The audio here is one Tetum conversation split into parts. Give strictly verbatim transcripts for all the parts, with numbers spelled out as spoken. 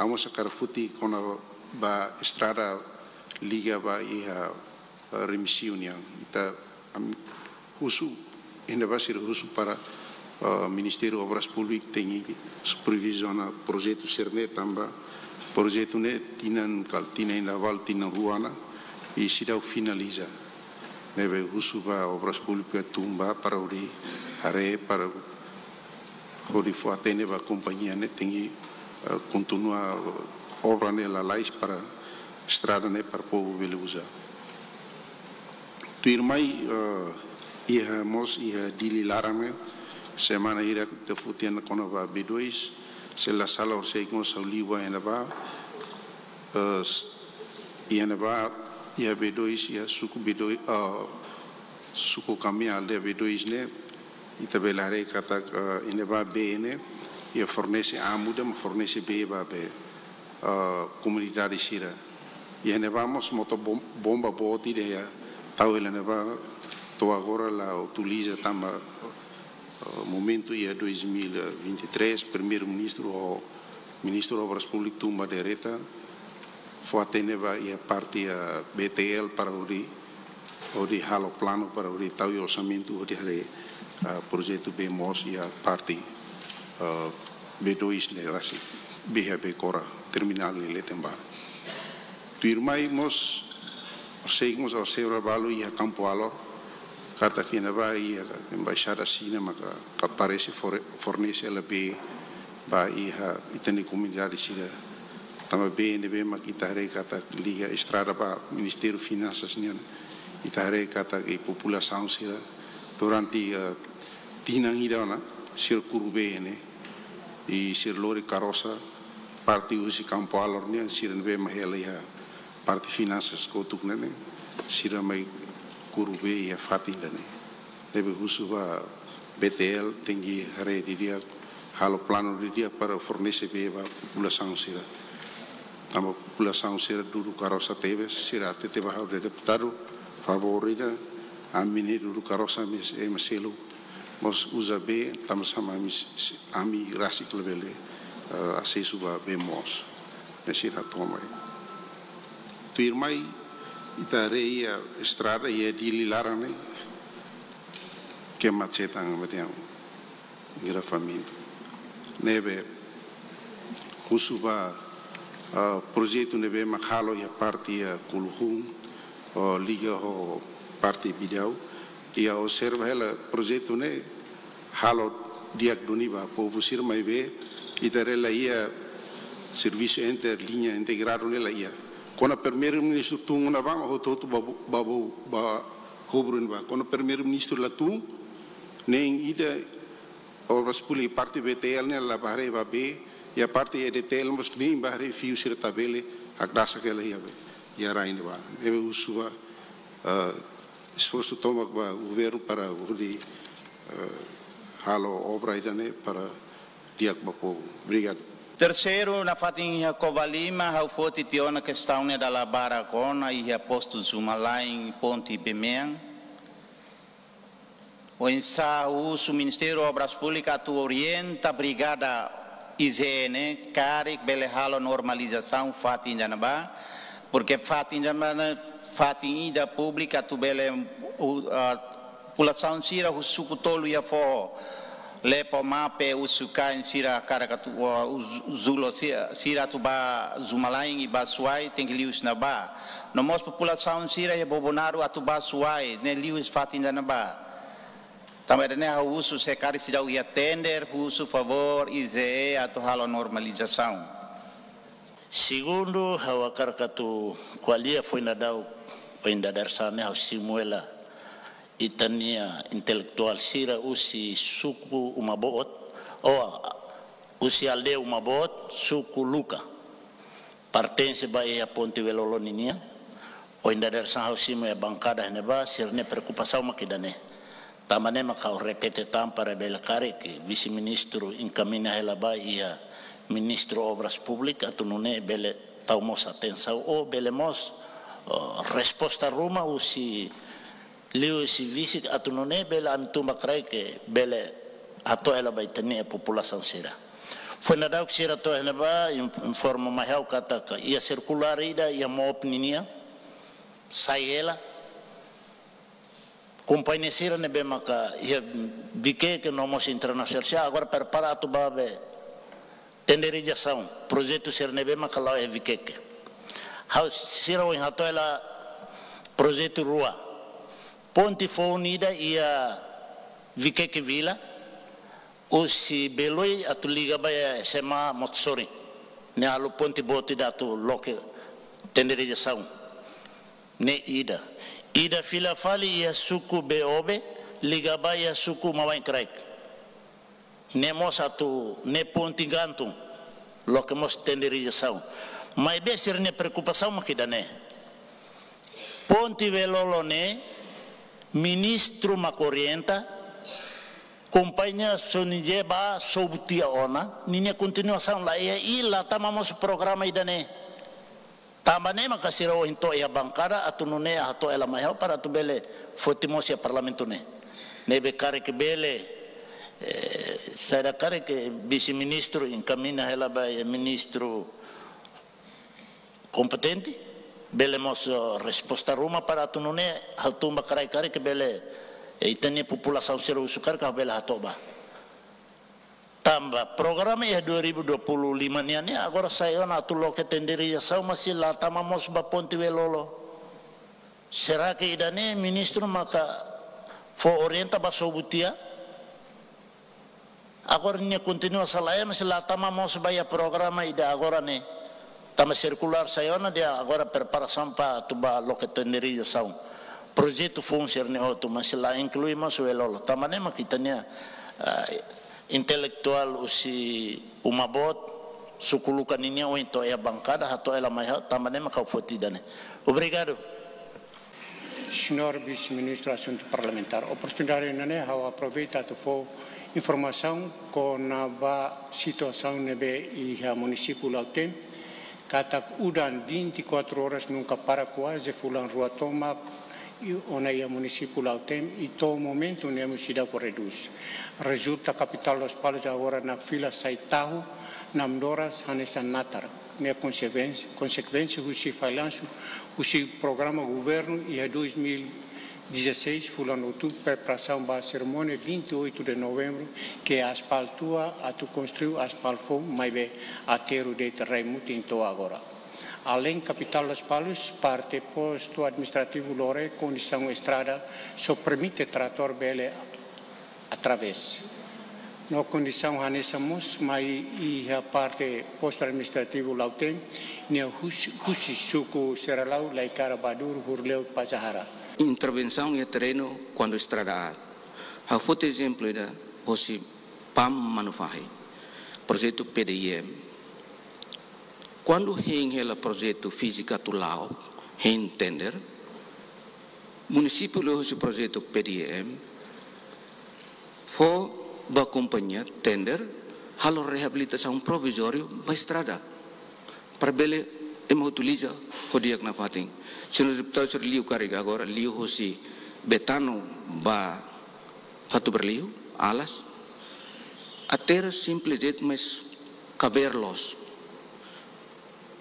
Ha'u mós hakarak foti kona-ba estrada liga ba iha, eh, Remexio nian. Ita, ami husu, iha ne'ebá sira husu para, eh, Ministériu Obras Públikas tenke superviziona projetu sira-ne'e tanba projetu ne'e tinan kala tinan, iha ne'ebá tinan rua ona, i seidauk finaliza. Ne'ebé husu ba Obras Públikas tun ba para hodi haree para hodi fó-hatene ba kompañia ne'e tenke, eh, kontinua obra ne'e lalais para estrada ne'e para povu bele uza. Tuirmai, eh, iha mós iha Dili laran ne'e, semana hirak ita foti ona kona-ba B dois, se la sala horiseik mós ha'u liu ba iha ne'ebá, eh, s-, iha ne'ebá, iha B dois, iha suku B dois, eh, suku Kamiá aldeia B dois ne'e, ita bele haree katak, eh, iha ne'ebá bee ne'e, iha fornese amu ida mak fornese bee ba be, eh, komunidade sira. Iha ne'ebá mós moto bom-, bomba boot ida iha tau hela ne'ebá to'o agora la utiliza tanba, eh, momentu iha dois mil e vinte e três, Primeiru-Ministru ho Ministru Obras Públikas tun ba direta, fó-hatene ba iha parte, eh, B T L para hodi, hodi halo planu para hodi tau iha orsamentu hodi haree, eh, projetu bee moos iha parte, eh, B dois ne'e rasik, bee iha Becora, terminál ne'e leten ba. Tuirmai mós, horiseik mós ha'u observa balu iha Kampu Alor, katak iha ne'ebá iha Embaixada Xina maka, ka parese fore-, fornese hela bee ba iha ita-nia komunidade sira. Tanba bee ne'ebé mak ita haree katak liga estrada ba Ministériu Finansas nian. Ita haree katak iha populasaun sira durante, eh, tinan ida ona sira kuru bee ne'e. I sira lori karosa, parte husi Kampu Alor nian, sira ne'ebé mak hela iha parte finansas kotuk ne'e, sira mai kuru bee iha fatin ida-ne'e. Ne'ebé husu ba B T L tenke haree didi'ak, halo planu didi'ak para fornese bee ba populasaun sira. Tanba populasaun sira dudu karosa tebes, sira hatete ba ha'u dehan deputadu, favór ida, ami ne'e dudu karosa, ami ema seluk mós uza bee, tanba sá mak ami s-, s-, ami rasik labele, eh, asesu ba bee moos. Ne'e sira toma. Tuirmai, ita haree iha estrada iha Dili laran ne'e, kemacetan, kemudian engarrafamentu. Ne'ebé husu ba, ah, projetu ne'ebé mak halo iha parte iha Kuluhun, ah, liga ho parte Bidau. Ita observa hela projetu ne'e halo di'ak duni ba povu sira, maibé ita haree la iha servisu inter-, liña integradu ne'e la iha. Kuandu Primeiru-Ministru tun ona ba, hotu-hotu ba, ba, ba, ba hobru ne'ebá. Kuandu Primeiru-Ministru la tun, nein ida Obras Públikas parte B T L ne'e la bá haree ba bee, iha parte E D T L mós nein bá haree fiu sira tabele, hakdasak hela iha bee, iha rai ne'ebá. Ne'ebé husu ba, eh, esforsu tomak ba governu para hodi, eh, halo obra ida-ne'e para di'ak ba povu. Obrigadu. Terseiru, nafatin iha Covalima, ha'u foti tiha ona kestaun ne'e dala barak ona iha postu Zumalain, ponte bee mean. Oinsá husu Ministériu Obras Públikas atu orienta brigada I Z E ne'e, karik bele halo normalizasaun fatin ida-ne'ebá, porque fatin ida-ne'ebá ne'e fatin ida públiku atu bele, uh, ah, populasaun sira husi suku tolu iha foho, Lepo, Mape, Usukain sira hakarak atu, uh, Uz-, Zulo si-, sira atu bá Zumalain i bá Suai, tenke liu husi ne'ebá. No mós populasaun sira iha Bobonaro atu bá Suai, ne'e liu husi fatin ida-ne'ebá. Tanba ida-ne'e ha'u husu se karik seidauk iha tender, husu favór I Z E atu halo normalizasaun. Segundu, ha'u hakarak atu ko'alia foin daudauk, foin dadeer-saan ne'e ha'u simu hela ita-nia intelektuál sira husi suku Uma Boot, oh, husi aldeia Uma Boot, suku Luka. Pertense ba iha ponte Welolo ninian. Ohin dadeer-saan ha'u simu iha bankada iha ne'ebá, sira-nia preokupasaun mak ida-ne'e. Tanba ne'e mak ha'u repete tan para bele karik Vise-Ministru enkamiña hela ba iha Ministru Obras Públikas atu nune'e bele tau mós atensaun ou bele mós, eh, resposta ruma husi liuhusi vise atu nune'e bele ami tun ba kraik bele hato'o hela ba ita-nia populasaun sira. Foin daudauk sira to'o iha ne'ebá in-, informa mai ha'u katak iha sirkulár ida iha MOP ninian sai hela. Kompañia sira ne'ebé maka iha Viqueque no mós internasionál sira agora prepara atu bá be tenderizasaun projetu sira ne'ebé maka la'o iha Viqueque. Ha'u, sira ohin hato'o hela projetu rua. Ponte foun ida iha Viqueque Vila, husi Beloi atu liga ba iha S M A Motosori. Ne'e halo ponte boot ida atu loke tenderizasaun. Ne'e ida. Ida fila fali iha suku Beobe, liga ba iha suku Mawain Kraik. Ne'e mós atu, ne'e ponte gantun, loke mós tenderizasaun. Maibé sira-nia preokupasaun mak ida-ne'e. Ponte Welolo ne'e, ministru mak orienta, kompañia Sonidep bá sobu tiha ona, ninia kontinuasaun la iha i la tama mós programa ida-ne'e. Tanba ne'e maka sira ohin to'o iha bankada atu nune'e hato'o hela mai ha'u para atu bele foti mós iha parlamentu ne'e. Ne'ebé karik bele, eh, saida karik vise-ministru enkamiña hela ba iha ministru kompetente, bele mós, eh, resposta ruma para atu nune'e ha'u tun ba kraik karik bele, eh, ita-nia populasaun sira husu karik bele hato'o bá. Tanba programa iha dua ribu dua puluh lima nian ne'e agora sai ona atu loke tenderizasaun, mas la tama mós ba ponte Welolo. Será que ida-ne'e ministru maka fó orienta bá sobu tiha? Agora nia kontinua sala iha, mas la tama mós ba iha programa ida agora ne'e. Tanba sirkulár sai ona dehan agora preparasaun para atu bá loke tenderizasaun. Projetu foun sira-ne'e hotu, mas la inklui mós Welolo. Tanba ne'e mak ita-nia, ah, intelektuál husi Uma Boot, suku Luka ninian ohin to'o iha bankada, hato'o hela mai ha'u, tanba ne'e mak ha'u foti ida-ne'e. Obrigadu. Señór Vise-Ministru Asuntu Parlamentár, oportunidade ida-ne'e ha'u aproveita atu fó informasaun kona-ba situasaun ne'ebé iha munisípiu Lautém, katak udan vinte e quatro horas nunka para kuaze fulan rua tomak, i ona iha munisípiu Lautém, i to'o momentu ne'e mós seidauk redús. Rezulta kapitál Lospalos agora nakfila sai tahu namdoras hanesan natar. Ne'e konsekuénsia, konsekuénsia husi fallansu husi programa governu iha dois mil e dezasseis fulan Outubru, preparasaun ba serimónia vinte e oito de Novembro, ke asfaltua atu konstrui asfaltu foun, maibé aterru de'it rai mutin to'o agora. Alein kapitál Lospalos, parte postu administrativu Loré, kondisaun estrada só permite tratór bele através. No kondisaun hanesan mós mai iha parte postu administrativu Lautém, nia hus-, husi suku Seralau, Laikara, Badur, Hurleu, Pajahara. Intervensaun iha terrenu kuandu estrada aat. Ha'u foti ezemplu ida hosi PAM Manufahi, projetu P D I M. Kuandu hein hela projetu fízika atu la'o, hein tender, munisípiu liuhosi projetu P D I M fó ba kompañia tender halo reabilitasaun provizóriu ba estrada, para bele ema utiliza ho di'ak nafatin. Señór deputadu sira liu karik agora, liuhosi Betano ba Fatuberliu, Alas, aterru simples de'it, mas kabeer loos.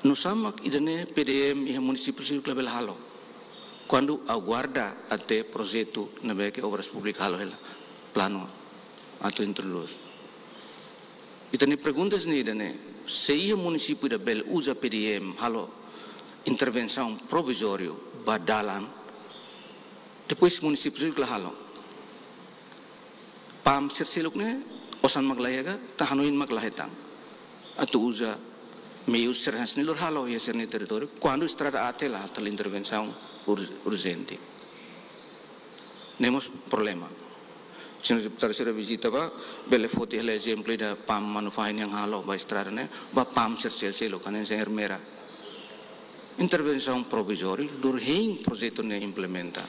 Nusá mak ida-ne'e P D I M iha munisípiu sira labele halo? Kuandu aguarda até projetu ne'ebé ke Obras Públikas halo hela planu atu introdús. Ita-nia pergunta ne'e ida-ne'e, se iha munisípiu ida bele uza P D I M halo intervensaun provizóriu ba dalan, depois munisípiu sira la halo. PAM sira seluk ne'e, osan mak la iha ka, ita hanoin mak la hetan atu uza meius sira hanesan ne'e lori halo iha sira-nia territóriu, kuandu estrada aat hela atu halo intervensaun ur-, urjente. Ne'e mós problema. Señór deputadu sira vizita bá, bele foti hela ezemplu ida PAM Manufahi nian halo ba estrada ne'e, ba PAM sira seluk, hanesan Ermera. Intervensaun provizóriu, durante projetu ne'e implementa.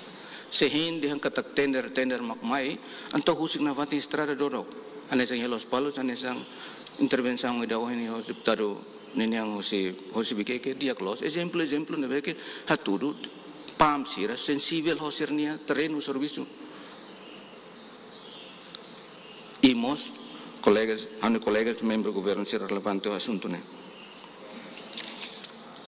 Se hein dehan katak tender, tender mak mai, entaun husik nafatin estrada dodok. Hanesan iha Lospalos, hanesan intervensaun ida ohin iha hosi deputadu ninian hosi, hosi Viqueque, di'ak loos. Ezemplu, ezemplu ne'ebé ke hatudu PAM sira sensivel ho sira-nia terrenu servisu. I mós Kolegas, ha'u-nia kolegas membru governu sira relevante ho asuntu ne'e.